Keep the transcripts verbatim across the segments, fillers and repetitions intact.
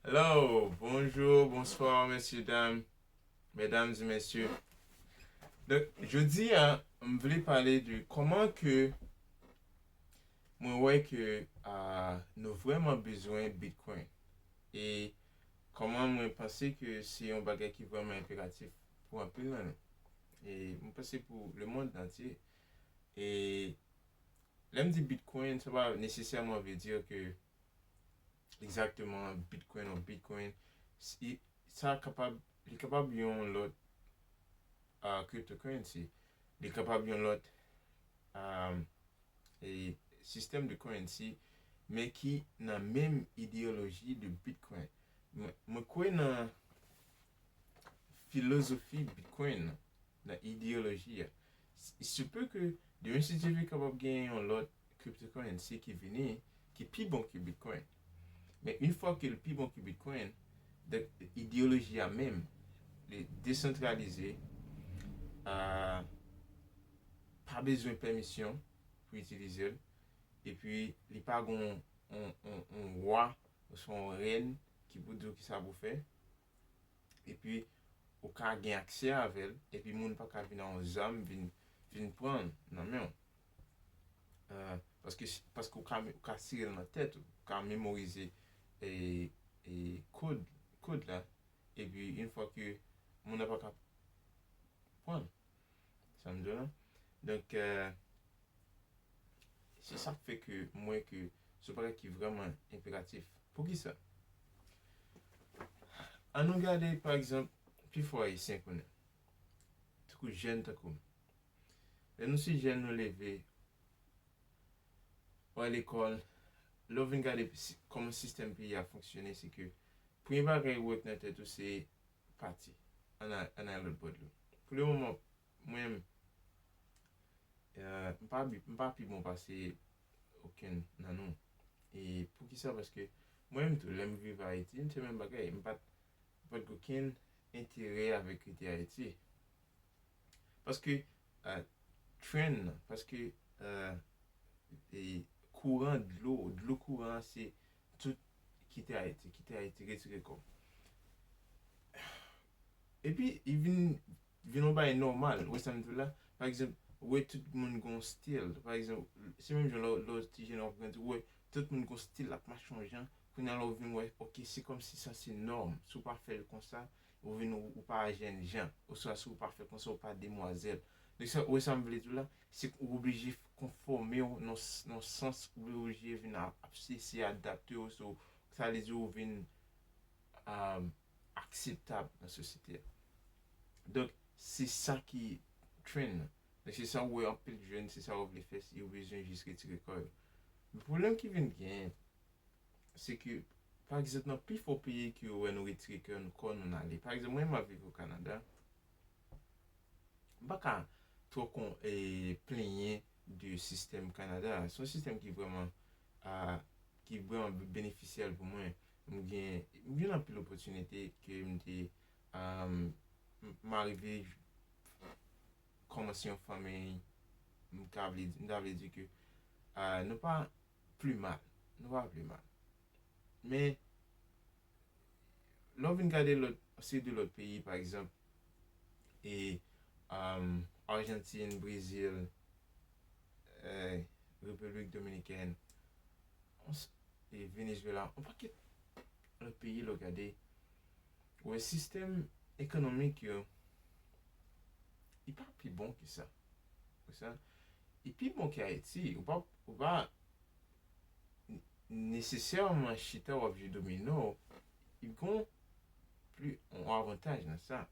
Hello, bonjou, bonswa, mesye dam, medam e mesye. Donk, jodi a, m vle pale de kòman ke mwen wè ke ah, nou vrèman bezwen Bitcoin. E kòman mwen panse ke se yon bagay ki vrèman enperatif pou anpil nan nou. E mwen panse pou lemonn antye. E lè m di Bitcoin, sa pa nesesèman vle di ke egzakteman Bitcoin ou Bitcoin. Sa kapab, li kapab yon lòt ah, cryptocurrency. Li kapab yon lòt ah, e, sistèm de currency, men ki nan menm ideyoloji de Bitcoin. Mwen, mwen kwè nan filozofi Bitcoin nan, nan ideyoloji a. Il se peut que demen si Dye vle kapab gen yon lòt cryptocurrency ki vini, ki pi bon ke Bitcoin. Men yon fwa ke l pi bon ke Bitcoin, donk ideyoloji a menm, li desantralize, ah, pa bezwen pèmisyon pou itilize l. Epi li pa gen yon, yon, yon, yon wa oswa yon rèn ki pou di w kisa pou fè. Epi ou ka gen aksè avè l, epi moun pa ka vin ak yon zam, vin, vin pran l nan men w. Euh, paske, paske ou ka, ou ka sere l nan tèt ou, ou ka memorize e, e kòd, kòd la, epi yon fwa ke moun nan pa ka pran l. Sa m di w la. Donk, euh, se sa k fè ke m wè ke se yon bagay ki vrèman enperatif. Poukisa? Ann nou gade, pa egzanp, pifò Ayisyen konnen. Tankou jèn tankou m. Lè nou se jèn, nou leve, w al lekòl, lè w vin gade si, kòman sistèm peyi a fonksyone, se ke premye bagay ou wè k nan tèt ou se pati, ann al, ann al lòt bò dlo. Pou le moman, mwen menm, euh, m pa bi-, m pa pi bon pase okenn nan nou. E poukisa? Paske mwen menm tou, lè m viv Ayiti, m te menm bagay. M pa t, m pa t gen okenn enterè avèk rete Ayiti. Paske, euh, trend nan, paske, euh, e kouran dlo, dlo kouran an se tout kite Ayiti, kite Ayiti, retire kò w. Epi, li vin, vin yon bagay nòmal, ou wè sa m di w la? Pa egzanp, ou wè tout moun gon stil. Pa egzanp, se menm jan lè, lè w ti jèn w ap grandi, ou wè tout moun gon stil, l ap mache yon jan. Kounye a lè w vin wè, oke, se kòmsi sa se nòm. Si w pa fè l konsa, ou vin, ou, ou pa jèn jan. Oswa si w pa fè konsa, ou pa demwazèl. Donk, sa, ou wè sa m vle di w la? Se k ou oblije konfòme w nan s-, nan sans, ou oblije vin a-, ap eseye adapte w, so, sa vle di ou vin, um, akseptab nan sosyete a. Donk, se sa ki trend nan. Donk, se sa w wè anpil jèn, se sa yo vle fè, yo bezwen jis retire kò yo. Men pwoblèm ki vin genyen, se ke, pa egzanp, nan pifò peyi ke yo wè nou retire kò nou, kò nou n ale. Pa egzanp, mwen, m ap viv o Kanada. M pa ka twò kon, e, plenyen de sistèm Kanada a. Se yon sistèm ki vrèman, a, ki vrèman be-, benefisyèl pou mwen. M gen, m gen anpil opòtinite ke m te, a, m, m arive kòmanse yon fanmi, m ka vle, m ta vle di ke, a, nou pa pli mal. Nou pa pli mal. Men, lè w vin gade lòt, seri de lòt peyi, pa egzanp, e, um, Ajantin, Brezil, e, Repiblik Dominikèn, on s-, e Venezuela, yon pakèt lòt peyi, lè w gade, ou wè sistèm ekonomik yo, li pa pi bon ke sa. Ou sa, li pi bon ke Ayiti. Ou pa, ou pa n-, nesesèman chita w ap jwe domino, li gon pli yon avantaj nan sa.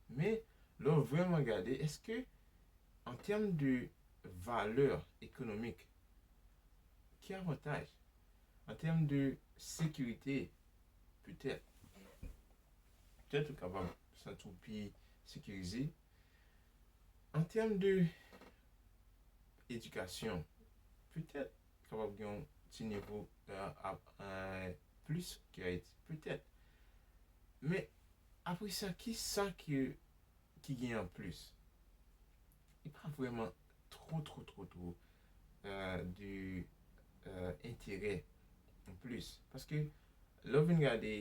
Men, lè w vrèman gade, èske, an tèm de valè ekonomik, ki avantaj? An tèm de sekirite, petèt. Petèt ou kapab santi w pi sekirize. An tèm de edikasyon, petèt kapab gen yon ti nivo, euh, ap, euh, plis ke Ayiti, petèt. Men, apre sa, ki sa ke, ki gen an plis? Li pa vrèman two, two, two, two, euh, de, euh, enterè an plis. Paske, lè w vin gade,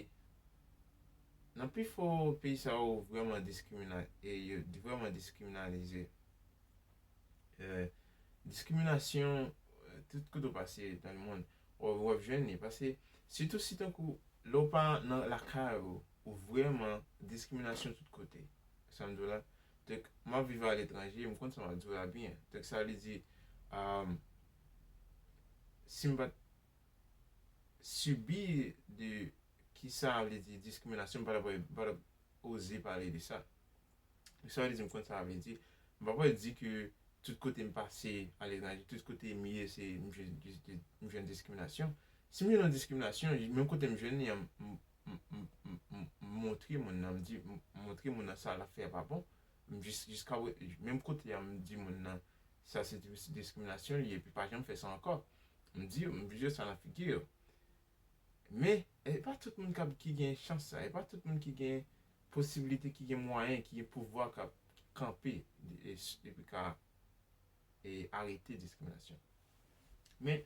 nan pifò peyi sa yo vrèman diskrimina e yo vrèman diskriminalize. Diskriminasyon tout kote w pase nan lemonn, w ap jwenn li. Paske sitou si tankou lè w pa nan lakay ou, ou vrèman diskriminasyon tout kote. Sa m di w la, donk m ap viv aletranje, m konn sa m ap di w la byen. Donk sa vle di, si m pa t sibi de ki sa vle di diskriminasyon, m pa t ap oze pale de sa. Sa vle di m konn sa vle di. M pa pral di ke tout kote m pase aletranje, tout kote m ye, se m jwenn, m jwenn diskriminasyon. Si m jwenn yon diskriminasyon, menm kote m jwenn li an, m, m, m, m, m, m montre moun nan, m di, m montre moun nan sa l ap fè a pa bon. M jis, jiska menm kote a, m di moun nan, sa se dis- diskriminasyon li ye, epi pa janm fè sa ankò. M di, m di sa nan figi yo. Men, e pa tout moun k ap, ki gen chans sa, e pa tout moun ki gen posiblite, ki gen mwayen, ki gen pouvwa k ap kanpe e, epi ka e, arete diskriminasyon. Men,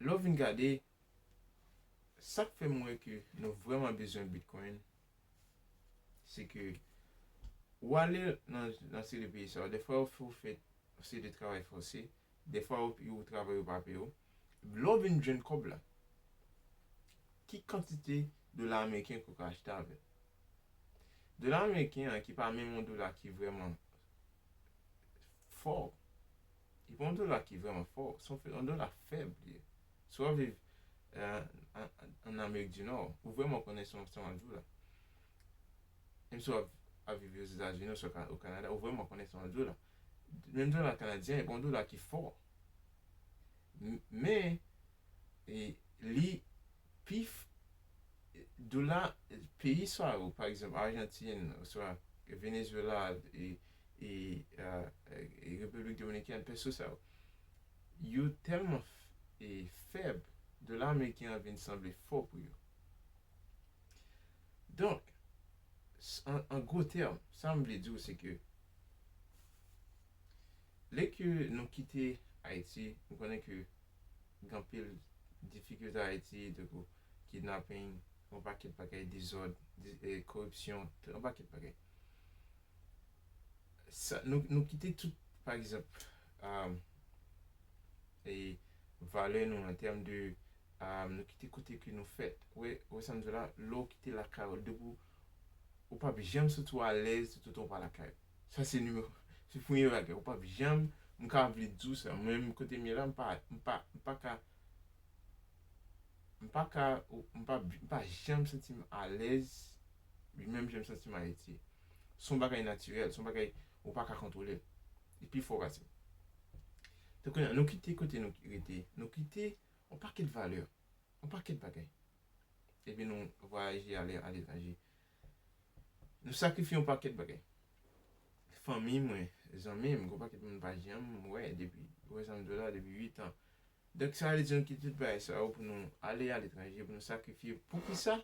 lè w vin gade, sa k fè m wè ke nou vrèman bezwen Bitcoin, se ke w ale nan, nan seri de peyi sa yo, defwa yo fè w fè yon seri de travay fòse, defwa yo, yo travay yo pa peye w. Lè w vin jwenn kòb la, ki kantite dola ameriken ke w ka achte avè l? Dola ameriken an, ki pa menm yon dola ki vrèman fò. Li pa yon dola ki vrèman fò. Se yon, yon dola fèb li ye. Si w ap viv euh, an, an Amerik di Nò, ou vrèman konnen sa m ap di w la. Menm si w ap, ap viv Ozetazini, oswa o Kanada, ou vrèman konnen sa m ap di w la. Menm dola kanadyen, e pa yon dola ki fò. M- Men, e, li pi f- dola peyi sa yo, pa egzanp, Ajantin, oswa Venezuela, e, e, e, e Repiblik Dominikèn, peso sa yo, yo tèlman f- e fèb, dola ameriken an vin sanble fò pou yo. Donk, s- an, an gwo tèm, sa m vle di w, se ke lè ke nou kite Ayiti, nou konnen ke gen anpil difikilte Ayiti, tankou kidnaping, yon pakèt bagay, dezòd, di- e, koripsyon, yon pakèt bagay. Sa, nou, nou kite tout, pa egzanp, um, e valè nou an tèm de, um, nou kite kote ke nou fèt. Ou wè, ou wè sa m di w la, lè w kite lakay ou, depi w, ou p ap janm santi w alèz toutotan w pa lakay ou. Sa se nimewo, se premye bagay. Ou p ap janm, m ka vle di w sa, mwen menm kote m ye la, m pa, m pa, m pa ka, m pa ka, m pa, m pa janm santi m alèz, menm jan m santi m Ayiti. Se yon bagay natirèl, se yon bagay ou pa ka kontwole l. Li pi fò pase w. Donk, kounye a, nou kite kote nou rete, nou kite yon pakèt valè, yon pakèt bagay. Epi nou vwayaje ale aletranje. Nou sakrifye yon pakèt bagay. Fanmi mwen, zanmi m, gon pakèt moun pa janm wè depi, ou wè sa m di w la, depi uit an. Donk, sa vle di nou kite tout bagay sa yo pou nou ale aletranje, pou nou sakrifye. Poukisa?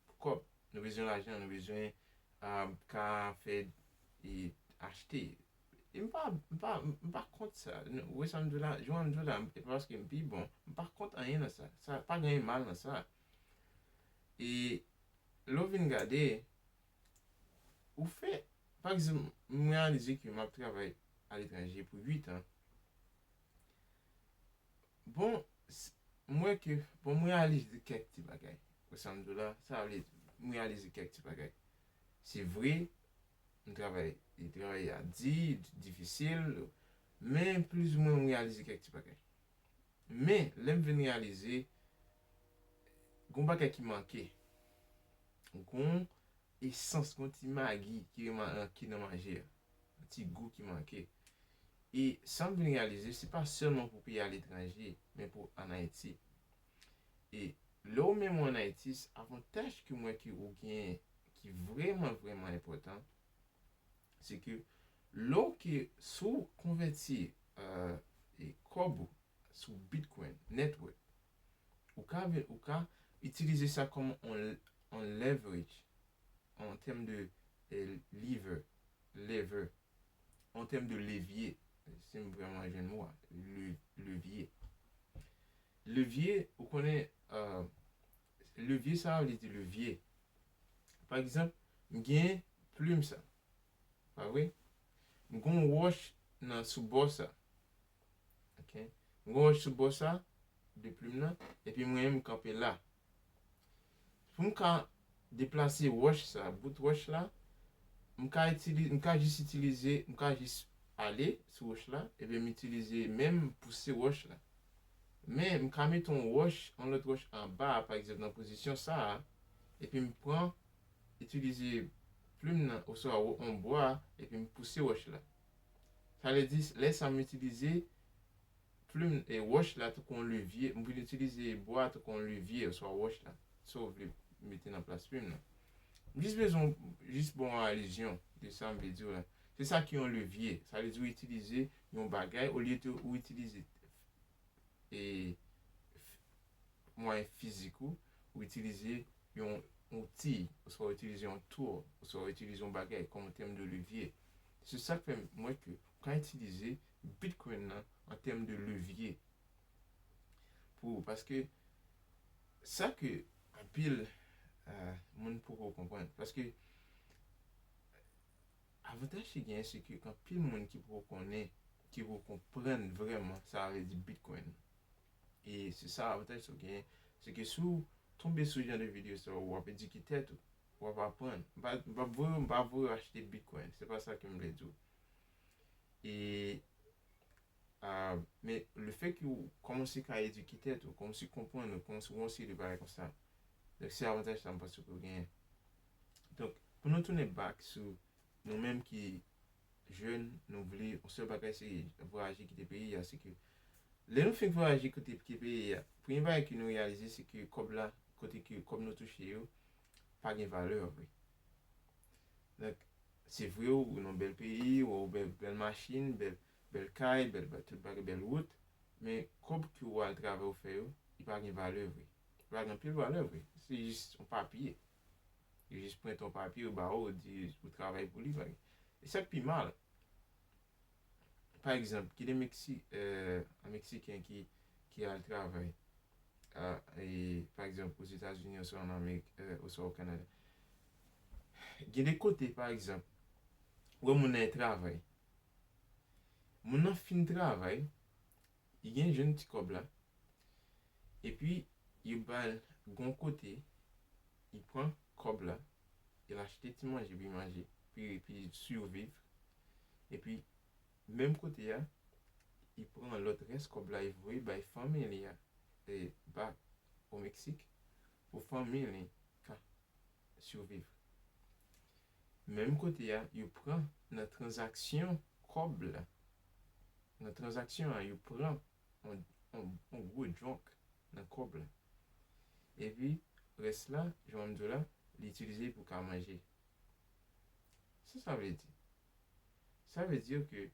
Pou kòb. Nou bezwen lajan, nou bezwen ah, ka fè e achte. E m pa, m pa, m pa kont sa. Nou, ou wè sa m di w la, jan m di w la, e pa paske m pi bon. M pa kont anyen nan sa. Sa pa gen anyen mal nan sa. E lè w vin gade, ou fè, pa egzanp, m reyalize ke m ap travay aletranje pou uit an. Bon, s- m wè ke, bon, m reyalize kèk ti bagay. Ou sa m di w la, sa vle di, m reyalize kèk ti bagay. Se vre, m travay, e travay a di, difisil, men plizoumwen m reyalize kèk ti bagay. Men, lè m vin reyalize, gon bagay ki manke. Gon esans, gon ti magi ki manke nan manje a. Yon ti gou ki manke. E sa m vin reyalize, se pa sèlman pou peyi aletranje, men pou ann Ayiti. E lè w menm ou ann Ayiti, avantaj ke m wè ke ou genyen ki vrèman, vrèman enpòtan, se ke lè w ke, si w konvèti euh, e kòb ou sou Bitcoin Network, ou ka, vin- ou ka itilize sa kòm on, on leverage, an tèm de eh, lever, lever, an tèm de levye, si m vrèman jwenn mo a, le, levye. Levye, ou konnen, euh, levye sa yo, li di levye. Pa egzanp, m gen plim sa. Pa vre? M gen yon wòch nan sou bò sa. Ok? M gen yon wòch sou bò sa, de plim nan, epi mwen menm m kanpe la. Pou m ka deplase wòch sa, bout wòch la, m ka itilize, m ka jis itilize, m ka jis ale sou wòch la, epi m itilize men m pouse wòch la. Men, m ka mete yon wòch, yon lòt wòch anba, pa egzanp, nan pozisyon sa a, epi m pran, itilize plim nan, oswa yon bwa, epi m pouse wòch la. Sa vle di, lè sa m itilize plim, e, wòch la tankou yon levye, m vin itilize bwa tankou yon levye, oswa wòch la. Sa w vle mete nan plas plim nan. M jis bezwen, jis ba w yon alizyon de sa m vle di w la. Se sa ki yon levye. Sa vle di w itilize yon bagay olye de ou itilize e, f-, mwayen fizik ou, ou itilize yon outi, oswa ou itilize yon tool, oswa ou itilize yon bagay kòm an tèm de levye. Se sa k fè m wè ke ou ka itilize Bitcoin nan an tèm de levye pou ou. Paske sa ke anpil, euh, moun poko konprann. Paske avantaj ki genyen, se ke gen anpil moun ki poko konnen, ki poko konprann vrèman sa vle di Bitcoin. E se sa avantaj sa w genyen, se ke si w tonbe sou jan de videyo sa yo, w ap edike tèt ou, w ap aprann. M pa, m pa voye, m pa voye w achte Bitcoin, se pa sa ke m vle di w. E, ah, men lefètke w kòmanse ka edike tèt ou, kòmanse konprann ou, kòmanse wè yon seri de bagay konsa. Donk, se avantaj sa m panse ke w genyen. Donk, pou nou tounen back sou nou menm ki jèn, nou vle, yon sèl bagay se vwayaje kite peyi a, se ke lè nou fin vwayaje kite, kite peyi a, premye bagay ke nou reyalize se ke kòb la, kote ke kòb nou touche yo, pa gen valè vre. Donk, se vre ou nan bèl peyi, ou bèl, bèl machin, bèl, bèl kay, bèl, bèl tout bagay, bèl wout, men kòb ke ou al travay ou fè yo, li pa gen valè vre. Li pa gen anpil valè vre. Se jis yon papye. Yo jis prente yon papye, yo ba ou, yo di ou travay pou li, bagay. E sa k pi mal, pa egzanp, gen de Meksi-, euh, Meksiken ki, ki al travay, ah, e, pa egzanp, Ozetazini, oswa an Amerik, euh, oswa o Kanada. Gen de kote, pa egzanp, ou wè moun nan travay. Moun nan fin travay, li gen jwenn ti kòb la, epi yo ba l gon kote, li pran kòb la, li achte ti manje pou li manje, pou, pou li siviv. Epi, menm kote a, li pran lòt rès kòb la, li voye bay fanmi li a, e, back o Meksik, pou fanmi li ka siviv. Menm kote a, yo pran nan tranzaksyon kòb la. Nan tranzaksyon an, yo pran yon, yon, yon gwo chunk nan kòb la. Epi, rès la, jan m di w la, li itilize pou ka manje. Sa sa vle di? Sa vle di ke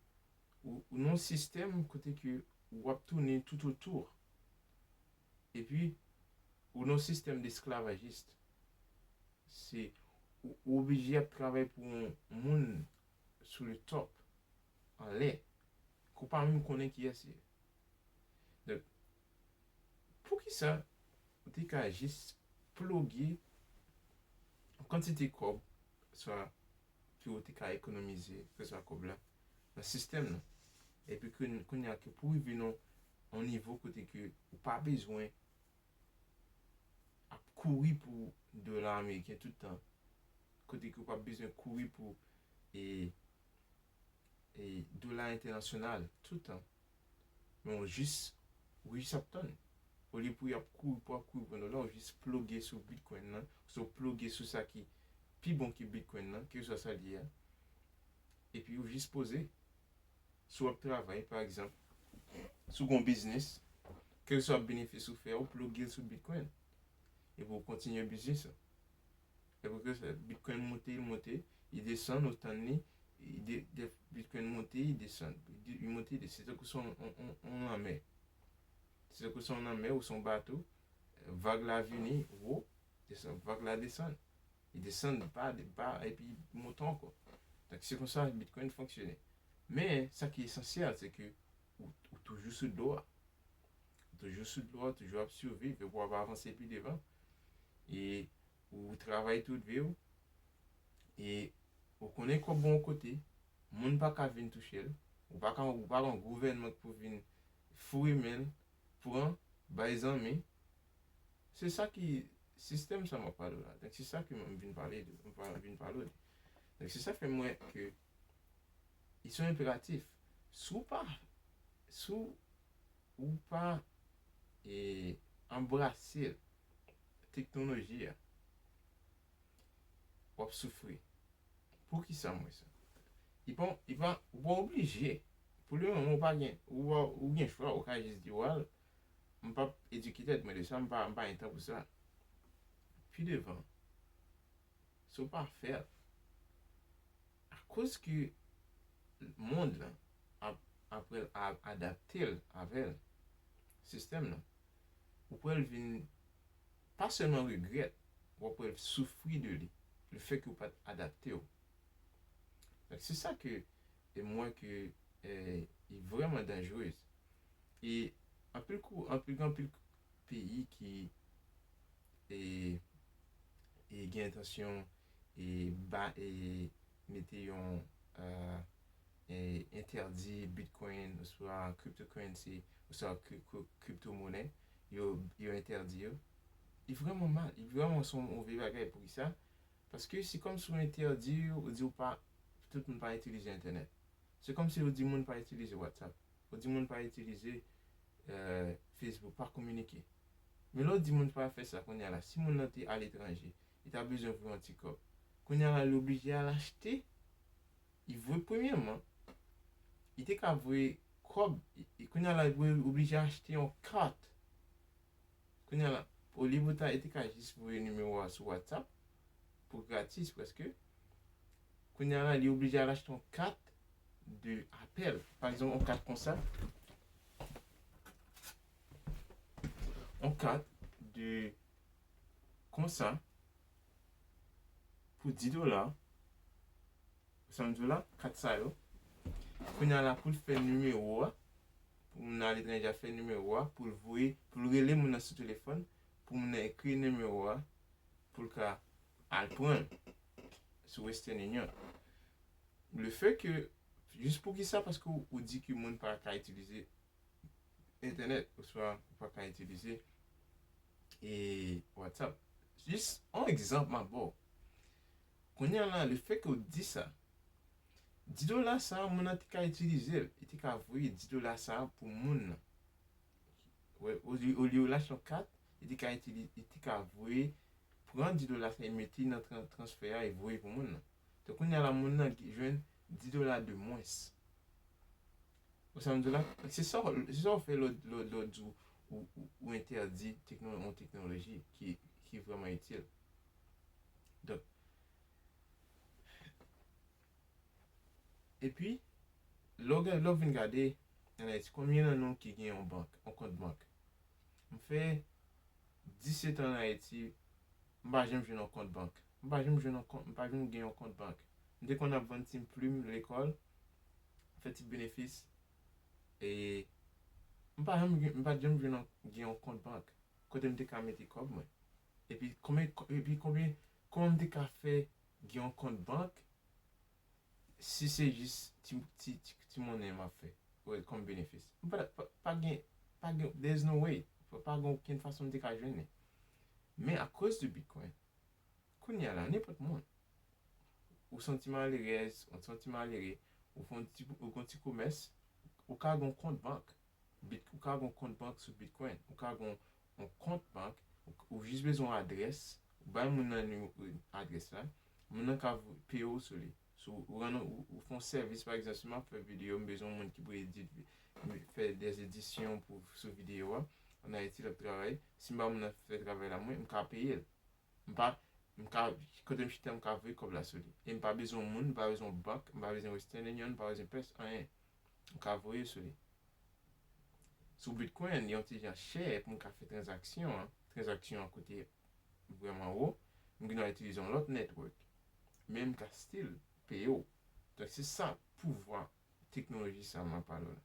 ou, ou nan yon sistèm kote ke w ap tounen toutotou. Epi, ou nan yon sistèm esklavajis. Se, ou, ou oblije ap travay pou yon moun sou le top, anlè, ke w pa menm konnen kiyès li ye. Donk, poukisa ou te ka jis ploge yon kantite kòb, swa ke ou te ka ekonomize, keswa kòb la, nan sistèm nan. Epi ke kounye a ke pou rive nan yon nivo kote ke ou pa bezwen ap kouri pou dola ameriken tout tan, kote ke ou pa bezwen kouri pou, e, e, dola entènasyonal tout tan. Men ou jis, ou jis ap tann. Olye pou y ap kouri, pou ap kouri pou dola, ou jis ploge sou Bitcoin nan, oswa ploge sou sa ki pi bon ke Bitcoin nan, keswa sa l ye a. Epi ou jis poze. Si w ap travay, pa egzanp, si w gen yon biznis, kèlkeswa benefis ou fè, ou ploge l sou Bitcoin. Epi ou kontinye biznis la. Epi ke Bitcoin monte, li monte, li desann, ou tann li, li de, de, Bitcoin monte, li desann, li de, li monte, li desann. Se tankou se yon, yon, yon, yon lanmè. Se tankou se yon lanmè ou se yon bato, vag la vini, wo, desann, vag la desann. Li desann ba, ba, epi monte ankò. Donk, se konsa Bitcoin fonksyone. Men, sa ki esansyèl, se ke ou, ou toujou sou dlo a. Ou toujou sou dlo a, ou toujou ap siviv, epi w ap avanse pi devan. e ou travay tout vi w, e ou konnen kòb bon yon kote, moun pa ka vin touche l, ou pa ka, ou pa gen gouvènman ki pou vin foure men l, pran, bay zanmi. Se sa ki sistèm sa m ap pale w la. Donk, se sa ke m vin pale de, m pa- vin pale w de. Donk, se sa fè m wè ke ils sont impératifs. Si w pa, si w pa e, anbrase teknoloji a, w ap soufri. Poukisa m wè sa? Li pa, li pa, ou pa oblije. Pou le moman, ou pa gen, ou, pa- ou gen chwa, ou ka jis di, well, m p ap edike tèt mwen de sa, m pa, m pa gen tan pou sa. Pi devan, si w pa fè l, akoz ke mond lan ap, ap pral a- adapte l avè l, sistèm nan, ou pral vin pa sèlman regrèt, w ap pral soufri de li, le fè ke w pa t adapte w. Donk, se sa ke, e m wè ke, e, li vrèman danjere. E anpil kou, anpil, gen anpil peyi ki, e, e gen entansyon, e, ba, e, mete yon, e, e, entèdi Bitcoin, oswa cryptocurrency, oswa kri- kri- kriptomonè, yo, yo entèdi yo. Li vrèman mal, li vrèman se yon move bagay. Poukisa? Paske se kòmsi w entèdi, ou di w pa, tout moun pa itilize entènèt. Se kòmsi ou di moun pa itilize WhatsApp, ou di moun pa itilize, e, Facebook, pa kominike. Men lè w di moun pa fè sa, kounye a la, si moun nan te aletranje, li ta bezwen voye yon ti kòb. Kounye a la, li oblije al achte. Li voye, premyèman, li te ka voye kòb, e, e kounye a la, li oblije achte yon kat. Kounye a la, olye pou ta, li te ka jis voye nimewo a sou WhatsApp pou gratis, prèske. Kounye a la, li oblije al achte yon kat de apèl. Pa egzanp, yon kat konsa. Yon kat de konsa pou dis dola. Ou sa m di w la, kat sa yo. Kounye a la, pou l fè nimewo a, pou moun nan aletranje a fè nimewo a, pou l voye, pou l rele moun nan sou telefòn, pou moun nan ekri nimewo a, pou l ka al pran l sou Western Union. Le fè ke, jis poukisa? Paske ou, ou di ke moun pa ka itilize entènèt, oswa ou pa ka itilize, e, WhatsApp. Jis yon egzanp m ap ba w. Kounye a la, le fè ke w di sa, dis dola sa, moun nan te ka itilize l, li te ka voye dis dola sa pou moun nan. Wè, olye, olye w lache yon kat, li te ka itili- li te ka voye, pran dis dola sa, e mete nan tran- transfè a, e voye pou moun nan. Donk, kounye a la, moun nan jwenn dis dola de mwens. Ou sa m di w la? Se sa, se sa w fè lè w, lè w, lè w di w, ou, ou, ou entèdi tekno- yon teknoloji ki, ki vrèman itil. Donk, epi, lè w gen- lè w vin gade, ann Ayiti, konbyen nan nou ki gen yon bank, yon kont bank? M fè disèt an ann Ayiti, m pa janm jwenn yon kont bank. M pa janm jwenn yon kont, m pa janm gen yon kont bank. M te konn ap vann ti plim lekòl, fè ti benefis, e m pa janm gen- m pa janm jwenn yon- gen yon kont bank kote m te ka mete kòb mwen. Epi konbyen, epi konbyen, kòman m te ka fè gen yon kont bank si se jis ti, ti, ti, ti monnen m ap fè, wè, kòm benefis? M pa, pa, pa gen, pa gen, there's no way. Pa, pa gen okenn fason m te ka jwenn li. Men akoz de Bitcoin, kounye a la, nenpòt moun, ou santi malerèz, ou santi malere, ou fè yon ti, ou gen yon ti komès, ou ka gen yon kont bank. Bit- ou ka gen yon kont bank sou Bitcoin, ou ka gen yon kont bank, ou, ou jis bezwen yon adrès, ou bay moun nan nimewo, adrès la, moun nan ka vo- peye w sou li. Si w rann, ou, ou fè yon sèvis, pa egzanp, si m ap fè videyo, m bezwen yon moun ki pou edit, fè de edisyon pou, sou videyo a, ann Ayiti, l ap travay, si m ba moun nan fè travay la, mwen, m ka peye l. M pa, m ka, kote m chita, m ka voye kòb la sou li. E m pa bezwen moun, m pa bezwen bank, m pa bezwen Western Union, m pa bezwen pès, anyen. M ka voye sou li. Sou Bitcoin, li yon ti jan chè pou m ka fè tranzaksyon an. Tranzaksyon an koute vrèman wo. M gen dwa itilize yon lòt network. Men m ka still peye w. Donk, se sa pouvwa teknoloji sa m ap pale w la.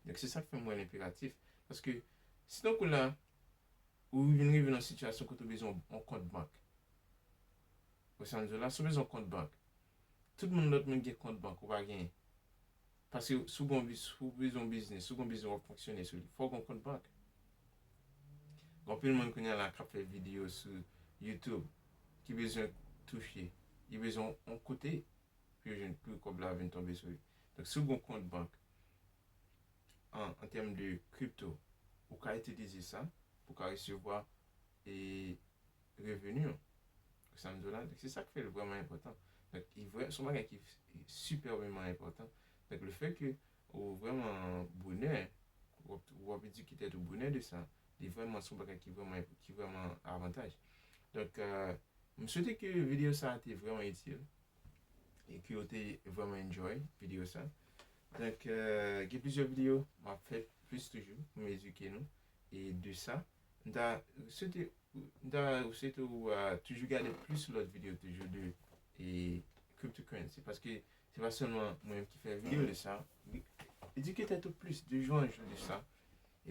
Donk, se sa k fè m wè l enperatif. Paske, si tankou la, Ou vin rive nan sitiyasyon kote w bezwen yon kont bank. Ou sa m di w la, si w bezwen yon kont bank, tout moun lòt moun gen kont bank, ou pa genyen. Paske si w gen yon biz-, si w bezwen yon biznis, si w gen yon biznis w ap fonksyone sou li, fò w gen yon kont bank. Gen anpil moun kounye a la k ap fè videyo sou YouTube ki bezwen touche, li bezwen yon kote pou yo jwenn, pou kòb la vin tonbe sou li. Donk, si w gen yon kont bank an, an tèm de kripto, ou ka itilize sa pou w ka resevwa e reveni w. Ou sa m di w la? Donk, se sa k fè l vrèman enpòtan. Donk, li vrè-, se yon bagay ki sipèman enpòtan. Donk, le fè ke ou vrèman bonè, w ap, w ap edike tèt ou bonè de sa, li vrèman se yon bagay ki vrèman, ki vrèman avantaj. Donk, euh, m swete ke videyo sa a te vrèman itil e ke w te vrèman enjoy videyo sa. Donk, euh, gen plizyè videyo m ap fè plis toujou pou m edike nou e de sa. M ta swete, m ta swete w, euh, toujou gade plis lòt videyo toujou de e cryptocurrency, paske se pa sèlman mwen menm ki fè videyo de sa. Edike tèt ou plis de jou an jou de sa,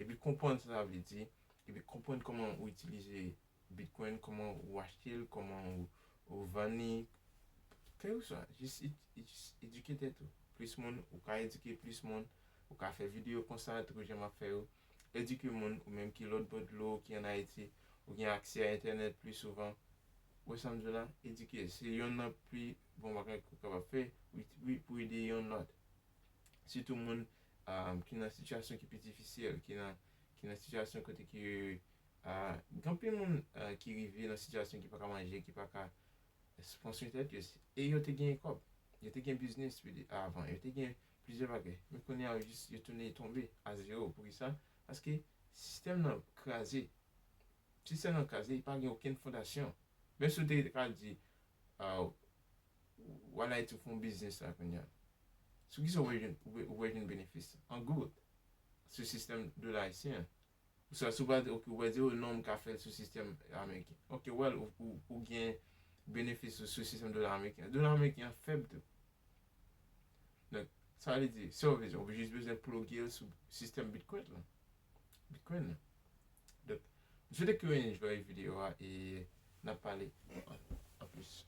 epi konprann sa sa vle di, epi konprann kòman ou itilize Bitcoin, kòman ou achte l, kòman ou, ou vann li, kèlkeswa, jis ed-, jis edike tèt ou. Plis moun, ou ka edike plis moun, ou ka fè videyo konsa, tankou jan m ap fè yo. Edike moun, ou menm ki lòt bò dlo, ki ann Ayiti, ou gen aksè a entènèt pli souvan. Ou wè sa m di w la? Edike, se yonn nan pli bon bagay ke w kapab fè, wi, wi, pou ede yonn lòt. Sitou moun, ah, ki nan sitiyasyon ki pi difisil, ki nan, ki nan sitiyasyon kote ke, ah, gen anpil moun, ah, ki rive nan sitiyasyon ki pa ka manje, ki pa ka pran swen tèt yo, e yo te gen kòb, yo te gen biznis avan, yo te gen plizyè bagay. Men kounye a, yo jis, yo tounen tonbe a zewo. Poukisa? Paske sistèm nan kraze. Sistèm nan kraze, li pa gen okenn fondasyon. Menm si w te ka di, ah, w al Ayiti, w fè yon biznis la kounye a. Sou kisa w wè jwenn, w wè jwenn benefis? An goud, sou sistèm dola ayisyen an. Ou sa, si w pa di, ok, ou pa di, oh, non, m ka fè l sou sistèm ameriken. Ok, well, ou, ou, ou gen benefis sou, sou sistèm dola ameriken. Dola ameriken an fèb tou. Donk, sa vle di, sa w bezwen, ou jis bezwen ploge l sou sistèm Bitcoin la. Bitcoin la. Donk, m swete ke w enjoy videyo a e n ap pale an, an plis.